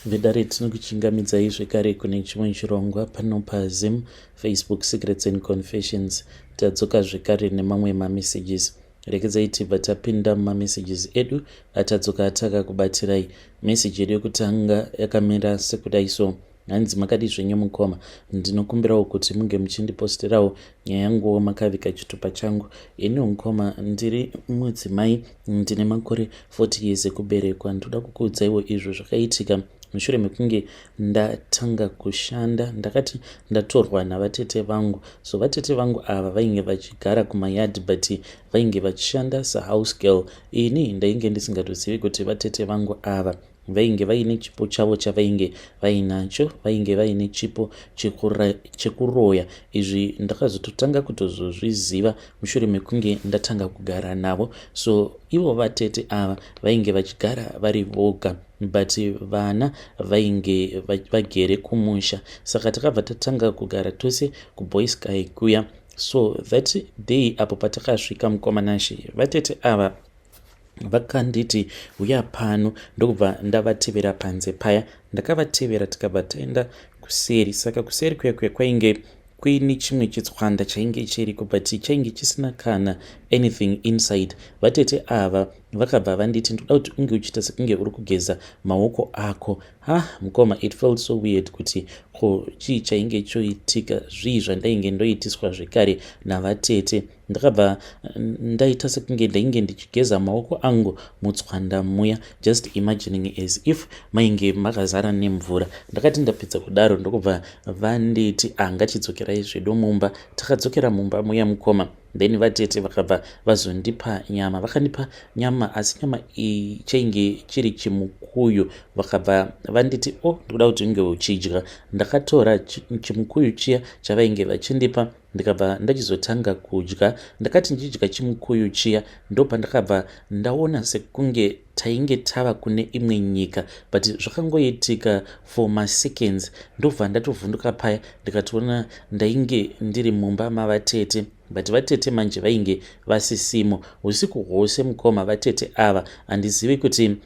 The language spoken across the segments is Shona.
Vedare, tinokuchingamidzai zvekare kune chimwe chirongwa pano paZim Facebook Secrets and Confessions. Tadzoka zvekare nemamwe mamessages. Rekedzai tibva tapinda mumamessages edu atadzoka atakakubatirai. Meseji yedu yekutanga yakamira sekudai so. Hanzi, "Makadi zvenyu mukoma? Ndinokumbirawo kuti munge muchindiposterawo nyaya yanguwo makavika chitupa changu. Ini mukoma ndiri mudzimai, ndine makore 40 years ekuberekwa. Ndoda kukuudzaiwo izvo zvakaitika mushure mekunge ndatanga kushanda. Ndakati ndatorwa navatete vangu. So vatete vangu ava vainge vachigara kumayadhi, but vainge vachishanda sahouse girl. Ini ndainge ndisingatozivi kuti vatete vangu ava vainge vaine chipo chavo chavainge vainacho, vainge vaine chipo chekuroya. Izvi ndakazototanga kutozozviziva mushure mekunge ndatanga kugara navo. So ivo vatete ava vainge vachigara vari voga, but vana vainge vagere kumusha. Saka takabva tatanga kugara tose kuBoysky kuya. So that day apo patakasvika, mukoma Nashe, vatete ava vakanditi, 'Uya pano.' Ndokubva ndavatevera panze paya. Ndakavatevera, tikabva taenda kuseri. Saka kuseri kuya kuya kwainge kuine chimwe chitswanda chainge chiriko, but chainge chisina kana anything inside. Vatete ava vakabva vanditi, 'Ndoda kuti unge uchiita sekunge uri kugeza maoko ako.' Ha, mukoma, it felt so weird kuti ko chii chainge choitika, zvii zvandainge ndoitiswa zvekare navatete. Ndakabva ndaita sekunge ndainge ndichigeza maoko angu mutswanda muya, just imagining as if mainge makazara nemvura. Ndakati ndapedza kudaro, ndokubva vanditi, 'Angachidzokerai zvedu mumba.' Takadzokera mumba muya, mukoma. Then vatete vakabva vazondipa nyama. Vakandipa nyama, asi nyama iyi chainge chiri chimukuyu. Vakabva vanditi, 'O oh, ndikuda kuti unge uchidya.' Ndakatora chimukuyu chiya chavainge vachindipa, ndikabva ndachizotanga kudya. Ndakati ndichidya chimukuyu chiya, ndopandakabva ndaona sekunge tainge tava kune imwe nyika, but zvakangoitika for maseconds. Ndobva ndatovhunduka paya, ndikatoona ndainge ndiri mumba mavatete, but vatete manje vainge vasisimo. Usiku hwose, mukoma, vatete ava handizivi kuti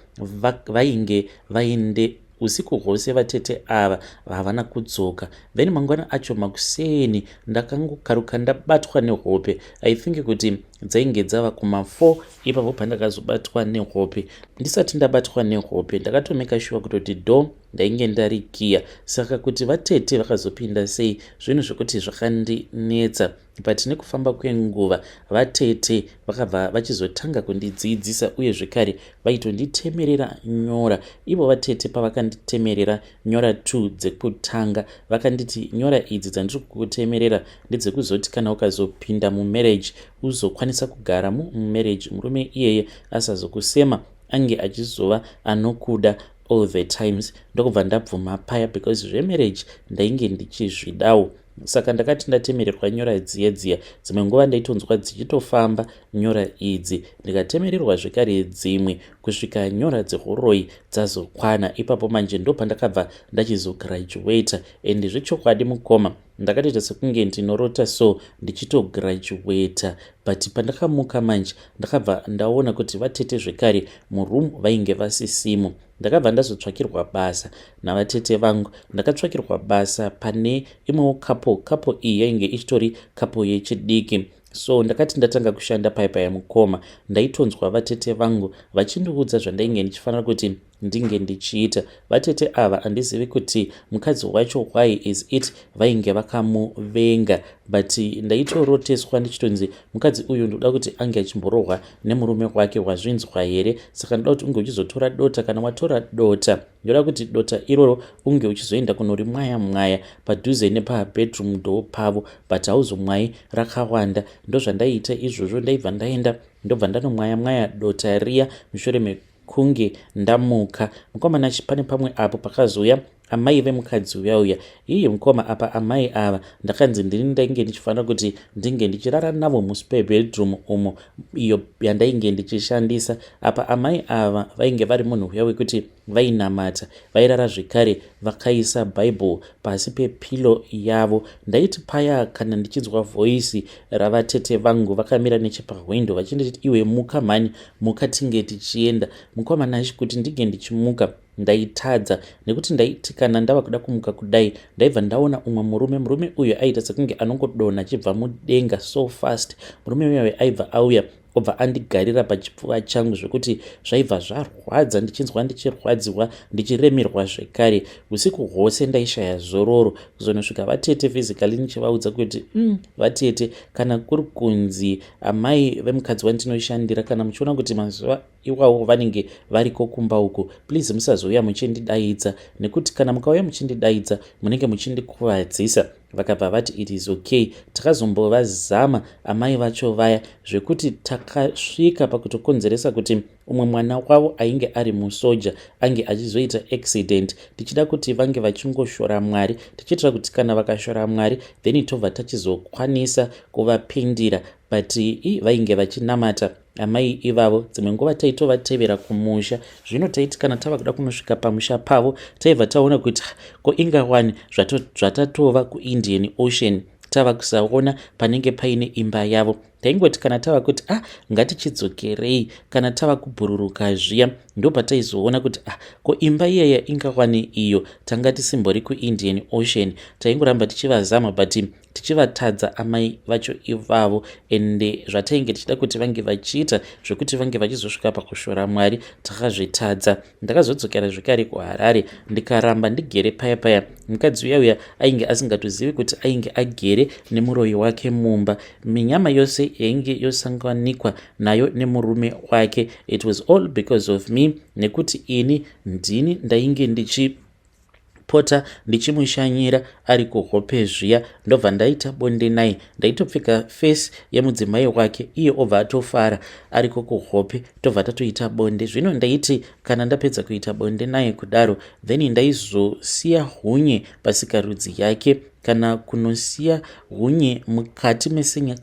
vainge vainde. Usiku hwose vatete ava havana kudzoka. Then mangwana acho makuseni ndakangokaruka ndabatwa nehope. I think kuti dzainge dzava kuma4 ipapo pandakazobatwa nehope. Ndisati ndabatwa nehope, ndakatomeka sure kutoti door ndainge ndarikiya. Saka kuti vatete vakazopinda sei, zvinhu zvekuti zvakandinetsa. But nekufamba kwenguva vatete vakabva vachizotanga kundidzidzisa, uye zvekare vaitonditemerera nyora. Ivo vatete pavakanditemerera nyora 2 dzekutanga, vakanditi, 'Nyora idzi dzandiri kukutemerera ndedzekuzoti kana ukazopinda mumarriage, uzokwanisa kugara mumarriage, murume iyeye asazokusema, ange achizova anokuda all the times.' Ndokubva ndabvuma paya, because zvemarriage ndainge ndichizvidawo. Saka ndakati ndatemererwa nyora dziya dziya, dzimwe nguva ndaitonzwa dzichitofamba nyora idzi. Ndikatemererwa zvekare dzimwe kusvika nyora dzeuroyi dzazokwana. Ipapo manje ndo pandakabva ndachizograduata. And zvechokwadi, mukoma, ndakatoita sekunge ndinorota, so ndichitograduata. But pandakamuka manje, ndakabva ndaona kuti vatete zvekare muroom vainge vasisimo. Ndakabva ndazotsvakirwa basa navatete vangu. Ndakatsvakirwa basa pane imwewo couple. Couple iyi yainge ichitori couple yechidiki. So ndakati ndatanga kushanda paipa yamukoma, ndaitonzwa vatete vangu vachindiudza zvandainge ndichifanira kuti ndinge ndichiita. Vatete ava, handizivi kuti mukadzi wacho, why is it vainge vakamuvenga, but ndaitoroteswa ndichitonzi, 'Mukadzi uyu ndoda kuti ange achimborohwa nemurume wake, wazvinzwa here? Saka ndoda kuti unge uchizotora dota. Kana watora dota, ndoda kuti dota iroro unge uchizoenda kunorimwaya mwaya padhuze nepabedroom door pavo, but hauzomwayi rakawanda.' Ndozvandaiita izvozvo. Ndaibva ndaenda, ndobva ndanomwaya mwaya dota riya mushure mekunge ndamuka. Mukoma, pane pamwe apo pakazouya amai vemukadzi uya uya. Iye mukoma, apa amai ava ndakanzi ndini ndainge ndichifanira kuti ndinge ndichirara navo muspare bedroom umo, iyo yandainge ndichishandisa. Apa amai ava vainge vari munhu uya wekuti vainamata, vairara zvekare vakaisa Bible pasi pepillow yavo. Ndaiti paya kana ndichinzwa voice ravatete vangu vakamira nechepahwindo vachinditi, 'Iwe, muka mhani, muka, tinge tichienda.' Mukoma Nashe, kuti ndinge ndichimuka Ndaitadza nekuti ndaiti kana ndava kuda kumuka kudai, ndaibva ndaona umwe murume. Murume uyu aiita sekunge anongodonha achibva mudenga so fast. Murume uyayo aibva auya, obva andigarira pachipfuva changu, zvekuti zvaibva zvarwadza, ndichinzwa ndichirwadziwa, ndichiremerwa zvekare. Usiku hwose ndaishaya zororo, kuzonosvika vatete physically ndichivaudza kuti, vatete, kana kuri kunzi amai vemukadzi wandinoshandira, kana muchiona kuti mazuva iwawo vanenge variko kumba uko, please musazouya muchindidaidza, nekuti kana mukauya muchindidaidza munenge muchindikuvadzisa." Vakabva vati, "It is okay." Takazombovazama amai vacho vaya, zvekuti takasvika pakutokonzeresa kuti umwe mwana wavo ainge ari musoja ange achizoita accident, tichida kuti vange vachingoshora Mwari, tichiitira kuti kana vakashora Mwari, then tobva tachizokwanisa kuvapindira. But vainge vachinamata amai ivavo. Dzimwe nguva taitovatevera kumusha. Zvino taiti kana tava kuda kunosvika pamusha pavo, taibva taona kuti ko ingawani zvatatova kuIndian Ocean, tava kusaona panenge paine imba yavo. Taingoti kana tava kuti, "Ah, ngatichidzokerei," kana tava kubhururuka zviya, ndopataizoona kuti, "Ah, ko imba iyaya ingawani iyo tanga tisimbori kuIndian Ocean?" Taingoramba tichivazama but tichivatadza amai vacho ivavo. Ende zvatainge tichida kuti vange vachiita, zvekuti vange vachizosvika pakushora Mwari, takazvitadza. Ndakazodzokera zvekare kuHarare, ndikaramba ndigere paya paya. Mukadzi uya uya ainge asingatozivi kuti ainge agere nemuroyi wake mumba. Minyama yose yainge yosanganikwa nayo nemurume wake, it was all because of me, nekuti ini ndini ndainge ndichipota ndichimushanyira ari kuhope zviya, ndobva ndaita bonde naye. Ndaitopfeka face yemudzimai wake, iye obva atofara ariko kuhope, tobva tatoita bonde. Zvino ndaiti kana ndapedza kuita bonde naye kudaro, then ndaizosiya hunye pasikarudzi yake, kana kunosiya hunye mukati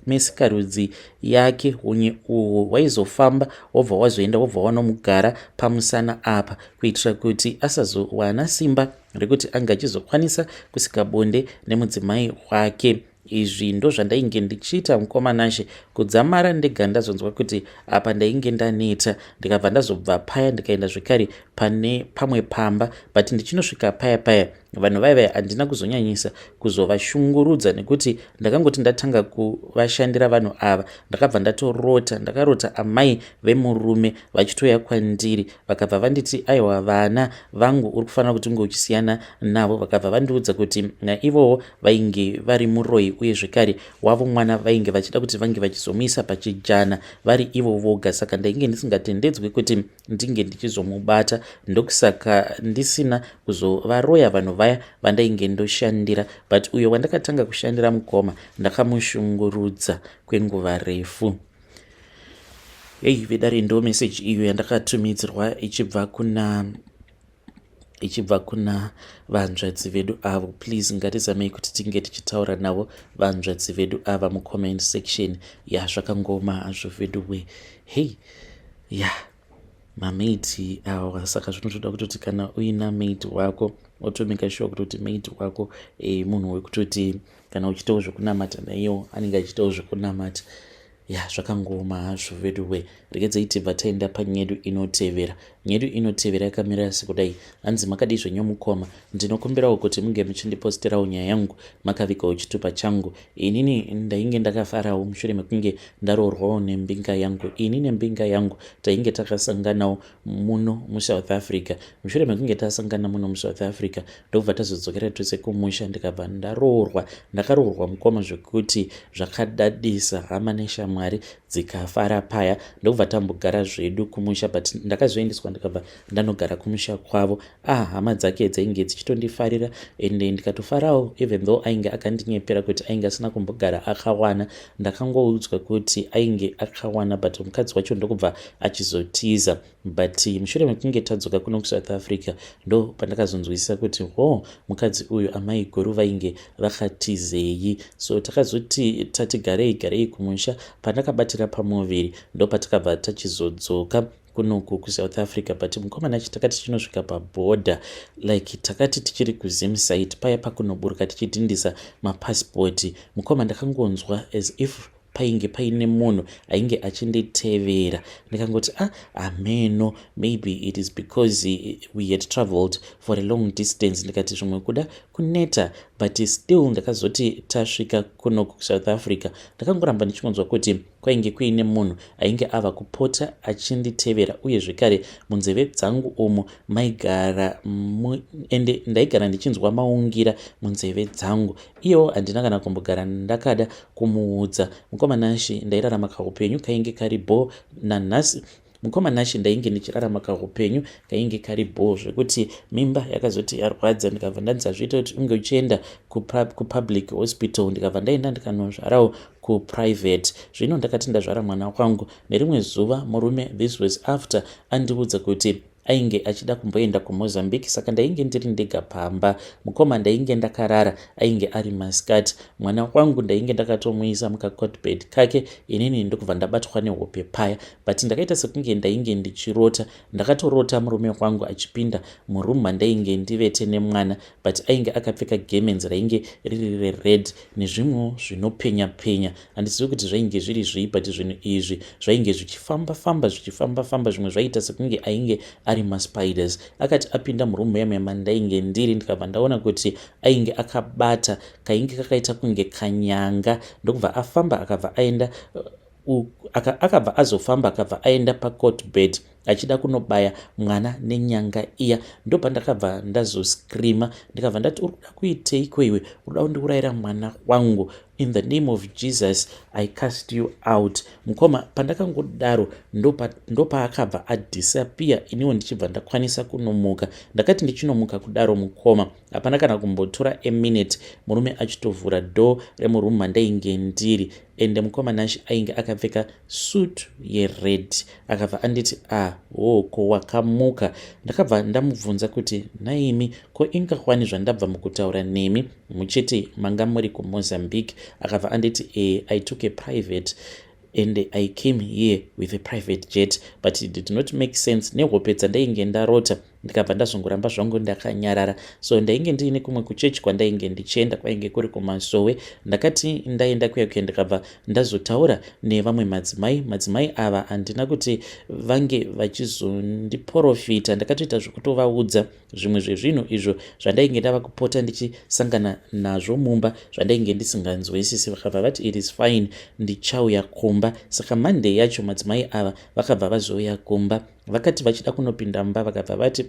mesikarudzi yake. Hunye uhwu hwaizofamba, wobva wazoenda, wobva wanomugara pamusana apa, kuitira kuti asazowana simba rekuti ange achizokwanisa kusika bonde nemudzimai wake. Izvi ndo zvandainge ndichiita, mukoma Nashe, kudzamara ndega ndazonzwa kuti apa ndainge ndaneta. Ndikabva ndazobva paya, ndikaenda zvekare pane pamwe pamba. But ndichinosvika paya paya, vanhu vaiva handina kuzonyanyisa kuzovashungurudza, nekuti ndakangoti ndatanga kuvashandira vanhu ava, ndakabva ndatorota. Ndakarota amai vemurume vachitouya kwandiri, vakabva vanditi, "Aiwa, vana vangu uri kufanira kuti unge uchisiyana navo." Vakabva vandiudza kuti naivowo vainge vari muroi, uye zvekare wavo mwana vainge vachida kuti vange vachizomuisa pachijana vari ivo voga, saka ndainge ndisingatendedzwi kuti ndinge ndichizomubata. Ndokusaka ndisina kuzovaroya vanhu vaya vandainge ndoshandira. But uyo wandakatanga kushandira, mukoma, ndakamushungurudza kwenguva refu. Hei vedare, ndo meseji iyo yandakatumidzirwa ichibva kuna vanzvadzi vedu avo. Please, ngatizamei kuti tinge tichitaura navo vanzvadzi vedu ava mucomment section. Ya, zvakangoma hazvo vedu we. Hei, ya, mamaid awa. Saka zvinotoda kutoti kana uina maid wako, otomeka sure kutoti maid wako munhu wekutoti kana uchiitawo zvekunamata naiyewo anenge achiitawo zvekunamata. Ya, zvakangoma hazvo vedu we. Regedzai tibva taenda panyedu inotevera. Nyedu inotevera yakamira sekudai. Hanzi, "Makadii zvenyu mukoma? Ndinokumbirawo kuti munge muchindiposterawo nyaya yangu makavigawo chitupa changu. Inini ndainge ndakafarawo mushure mekunge ndaroorwawo nembinga yangu. Ini nembinga yangu tainge takasanganawo muno muSouth Africa. Mushure mekunge tasangana muno muSouth Africa, ndobva tazodzokera tose kumusha, ndikabva ndaroorwa. Ndakaroorwa, mukoma, zvekuti zvakadadisa, hama neshamwari dzikafara paya. Ndobva tambogara zvedu kumusha, but ndakazoendeswa, ndikabva ndanogara kumusha kwavo. Ah, hama dzake dzainge dzichitondifarira, ende ndikatofarawo, even though ainge akandinyepera kuti ainge asina kumbogara akawana. Ndakangoudzwa kuti ainge akawana, but mukadzi wacho ndokubva achizotiza. But mushure mekunge tadzoka kuno kuSouth Africa, ndo pandakazonzwisisa kuti ho, mukadzi uyu amai guru vainge vakatizei. So takazoti tati garei garei kumusha, pandakabatira pamuviri, ndo patakabva tachizodzoka kunoku kuSouth Africa. But mukomana achi takati tichinosvika pabhodha, like takati tichiri kuZim side paya, pakunoburuka tichidhindisa mapasipoti, mukoma, ndakangonzwa as if pane munhu andisunga. painge paine munhu ainge achinditevera. Ndikangoti, "Ah, ameno, maybe it is because we had traveled for a long distance." Ndikati zvimwe kuda kuneta, but still ndakazoti tasvika kuno kuSouth Africa, ndakangoramba ndichingonzwa kuti kwainge kuine munhu ainge ava kupota achinditevera. Uye zvekare munzeve dzangu umo maigara, ende ndaigara ndichinzwa maungira munzeve dzangu. Iyewo handina kana kumbogara ndakada kumuudza. Mukoma Nashe, ndairarama kaupenyu kainge kari bho. Nanhasi, mukoma Nashe, ndainge ndichirarama kaupenyu kainge kari bho, zvekuti mimba yakazoti yarwadza, ndikabva ndanzi hazviita kuti unge uchienda kupublic hospital. Ndikabva ndaenda ndikanozvarawo kuprivate. Zvino ndakati ndazvara mwana wangu, nerimwe zuva murume, this was after andiudza kuti ainge achida kumboenda kuMozambique, saka ndainge ndiri ndega pamba. Mukoma, ndainge ndakarara, ainge ari masikati. Mwana wangu ndainge ndakatomuisa mukacotbed kake, inini ndokubva ndabatwa nehope paya, but ndakaita sekunge ndainge ndichirota. Ndakatorota murume wangu achipinda muroom mandainge ndivete nemwana, but ainge akapfeka gemenzi rainge riri rered nezvimwewo zvinopenya penya. Handizivi kuti zvainge zviri zvii, but zvinhu izvi zvainge zvichifamba famba, zvichifamba famba. Zvimwe zvaiita sekunge ainge ari maspiders. Akati apinda muroom yamwe mandainge ndiri, ndikabva ndaona kuti ainge akabata kainge kakaita kunge kanyanga, ndokubva afamba, akabva aenda, akabva azofamba, akabva aenda pacot bed achida kunobaya mwana nenyanga iya. Ndopandakabva ndazoscreama, ndikabva ndati, "Uri kuda kuiteiko iwe? Uri kuda kundiurayira mwana wangu? In the name of Jesus, I cast you out." Mukoma, pandakangodaro ndopaakabva adisappear, iniwo ndichibva ndakwanisa kunomuka. Ndakati ndichinomuka kudaro, mukoma, hapana kana kumbotora a minute, murume achitovhura door remuroom mandainge ndiri. Ende mukoma Nashe, ainge akapfeka suit yered. Akabva anditi, "Ah, hoko wakamuka." Ndakabva ndamubvunza kuti, "Naimi, ko ingawani zvandabva mukutaura nemi muchiti manga muri kuMozambique?" Akabva anditi, "E, I took a private and I came here with a private jet." But it did not make sense nehope dzandainge ndarota. Ndikabva ndazongoramba zvangu ndakanyarara. So ndainge ndiine kumwe kuchechi kwandainge ndichienda, kwainge kuri kumasowe. Ndakati ndaenda kuya kuya, ndikabva ndazotaura nevamwe madzimai. Madzimai ava handina kuti vange vachizondiprofita, ndakatoita zvekutovaudza zvimwe zvezvinhu izvo zvandainge ndava kupota ndichisangana nazvo mumba, zvandainge ndisinganzwisisi. Vakabva vati, "It is fine, ndichauya kumba." Saka Monday yacho madzimai ava vakabva vazouya kumba. Vakati vachida kunopinda mumba, vakabva vati,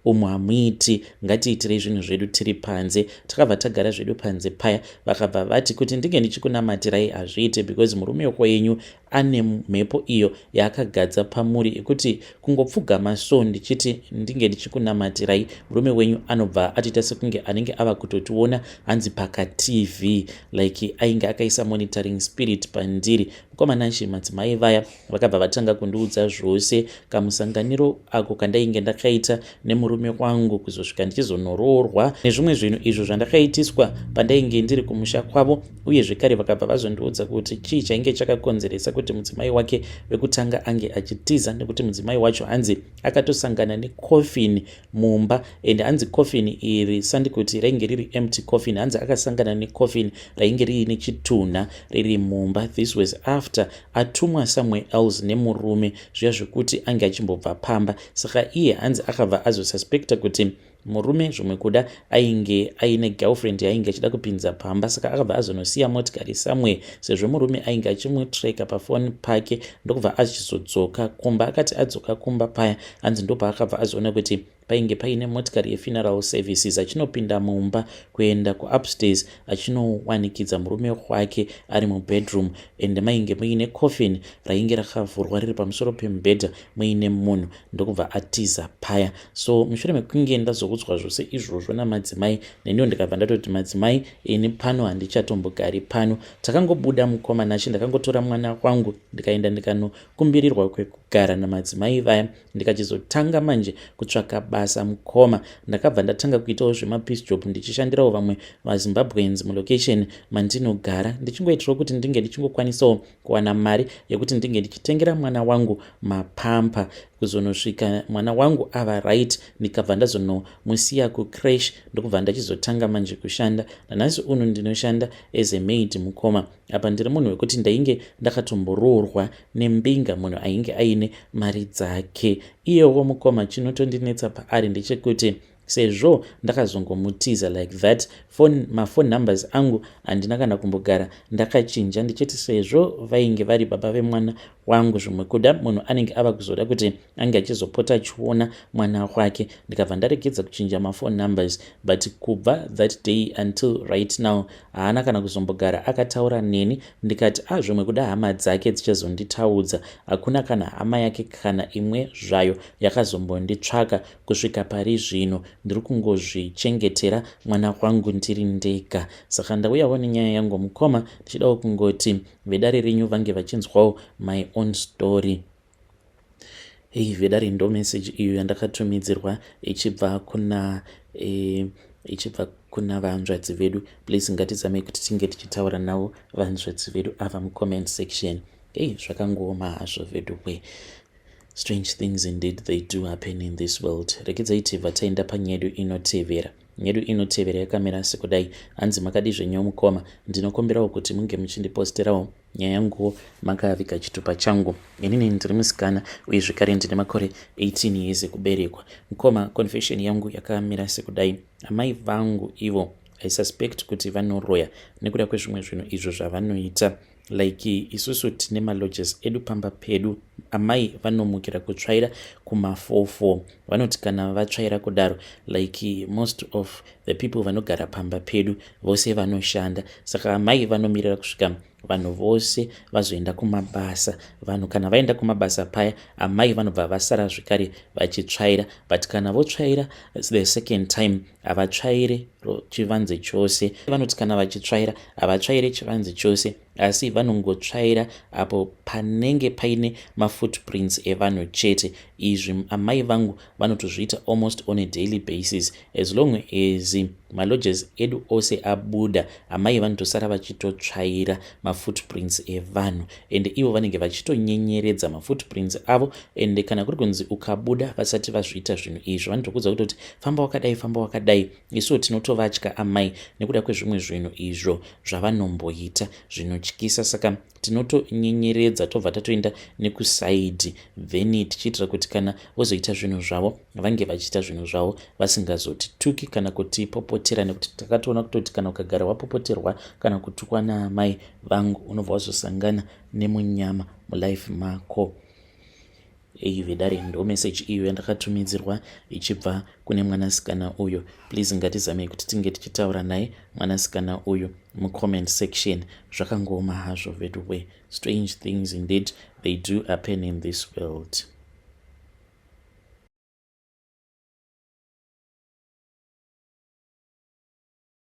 Umu hamuiti, ngatiitirei zvinhu zvedu tiri panze." Takabva tagara zvedu panze paya. Vakabva vati, "Kuti ndinge ndichikunamatirai hazviite, because murume wenyu ane mhepo iyo yaakagadza pamuri, yekuti kungopfugama so ndichiti ndinge ndichikunamatirai, murume wenyu anobva atoita sekunge anenge ava kutotiona, hanzi pakaTV, like ainge akaisa monitoring spirit pandiri." Mukoma Nashe, madzimai vaya vakabva vatanga kundiudza zvose, kamusanganiro ako kandainge ndakaita nemurume wangu kuzosvika ndichizonoroorwa, nezvimwe zvinhu izvo zvandakaitiswa pandainge ndiri kumusha kwavo. Uye zvekare vakabva vazondiudza kuti chii chainge chakakonzeresa kuti mudzimai wake wekutanga ange achitiza, nekuti mudzimai wacho hanzi akatosangana necoffin mumba, and hanzi coffin iri sandi kuti rainge riri empty coffin, hanzi akasangana necoffin rainge riine chitunha riri mumba. This was after atumwa somewhere else nemurume, zviya zvekuti ange achimbobva pamba. Saka iye hanzi akabva azosuspecta kuti murume zvimwe kuda ainge aine girlfriend yainge achida kupinza pamba, saka akabva azonosiya motikari somewhere, sezvo murume ainge achimutracka pafoni pake, ndokubva achizodzoka kumba. Akati adzoka kumba paya, hanzi ndopaakabva azoona kuti painge paine motikari yefuneral services. Achinopinda mumba kuenda kuupstairs, achinowanikidza murume wake ari mubedroom, and mainge muine coffin rainge rakavhurwa riri pamusoro pemubhedha muine munhu, ndokubva atiza paya. So mushure mekunge ndazoudzwa zvose izvozvo namadzimai, neniwo ndikabva ndatoti, "Madzimai, ini pano handichatombogari pano." Takangobuda, mukoma Nashe, ndakangotora mwana wangu, ndikaenda ndikanokumbirirwa kwekugara namadzimai vaya. Ndikachizotanga manje kutsvaka basa. Mukoma, ndakabva ndatanga kuitawo zvemapiece job, ndichishandirawo vamwe vaZimbabweans mulocation mandinogara, ndichingoitirawo kuti ndinge ndichingokwanisawo kuwana mari yekuti ndinge ndichitengera mwana wangu mapampers. Kuzonosvika mwana wangu ava right, ndikabva ndazonomusiya kucreche, ndokubva ndachizotanga manje kushanda. Nanhasi uno ndinoshanda as a maid, mukoma. Apa ndiri munhu wekuti ndainge ndakatomboroorwa nembinga, munhu ainge aine mari dzake iyewo. Mukoma, chinotondinetsa paari ndechekuti sezvo ndakazongomutiza like that, mafone numbers angu handina kana kumbogara ndakachinja, ndichiti sezvo vainge vari baba vemwana wangu, zvimwe kuda munhu anenge ava kuzoda kuti ange achizopota achiona mwana wake. Ndikabva ndaregedza kuchinja mafone numbers, but kubva that day until right now haana kana kuzombogara akataura neni. Ndikati a ah, zvimwe kuda hama dzake dzichazonditaudza. Hakuna kana hama yake kana imwe zvayo yakazombonditsvaka kusvika pari zvino. Ndiri kungozvichengetera mwana wangu ndiri ndega. Saka ndauyawo nenyaya yangu, mukoma, ndichidawo kungoti vedare renyu vange vachinzwawo my own story. Hei vedare, ndo message iyo yandakatumidzirwa ichibva kuna vanzvadzi vedu. Please, ngatizamei kuti tinge tichitaura navo vanzvadzi vedu ava mucomment section. Hei, zvakangooma hazvo vedu we. Strange things indeed, they do happen in this world. Regedzai tibva taenda panyedu inotevera. Nyedu inotevera yakamira sekudai. Hanzi, "Makadi zvenyu mukoma? Ndinokumbirawo kuti munge muchindiposterawo nyaya yanguwo makaviga chitupa changu. Inini ndiri musikana uye zvekare ndine makore 18 years ekuberekwa. Mukoma, confession yangu yakamira sekudai. Amai vangu ivo, I suspect kuti vanoroya nekuda kwezvimwe zvinhu izvo zvavanoita. Like isusu tine malodges edu pamba pedu. Amai vanomukira kutsvaira kuma44. Vanoti kana vatsvaira kudaro, like most of the people vanogara pamba pedu vose vanoshanda, saka amai vanomirira kusvika vanhu vose vazoenda kumabasa. Vanhu kana vaenda kumabasa paya, amai vanobva vasara zvekare vachitsvaira. But kana votsvaira the second time, havatsvaire chivanze chose. Vanoti kana vachitsvaira, havatsvaire chivanze chose, asi vanongotsvaira apo panenge paine mafootprints evanhu chete. Izvi amai vangu vanotozviita almost on a daily basis. As long as malodges edu ose abuda, amai vanotosara vachitotsvaira mafootprints evanhu, ende ivo vanenge vachitonyenyeredza mafootprints avo. Ende kana kuri kunzi ukabuda vasati vazviita zvinhu izvi, vanotokuudza kutoti famba wakadai, famba wakadai. Isuwo tinotovatya amai nekuda kwezvimwe zvinhu izvo zvavanomboita zvinotyisa, saka tinotonyenyeredza, tobva tatoenda nekuside, then tichiitira kuti kana vozoita zvinhu zvavo, vange vachiita zvinhu zvavo vasingazotituki kana kutipopotera, nekuti takatoona kutoti kana ukagara wapopoterwa kana kutukwa naamai vangu, unobva wazosangana nemunyama mulife mako." Ei vedare, ndo message iyo yandakatumidzirwa ichibva kune mwanasikana uyo. Please, ngatizamei kuti tinge tichitaura naye mwanasikana uyu mucomment section. Zvakangooma hazvo veduwe. Strange things indeed, they do happen in this world.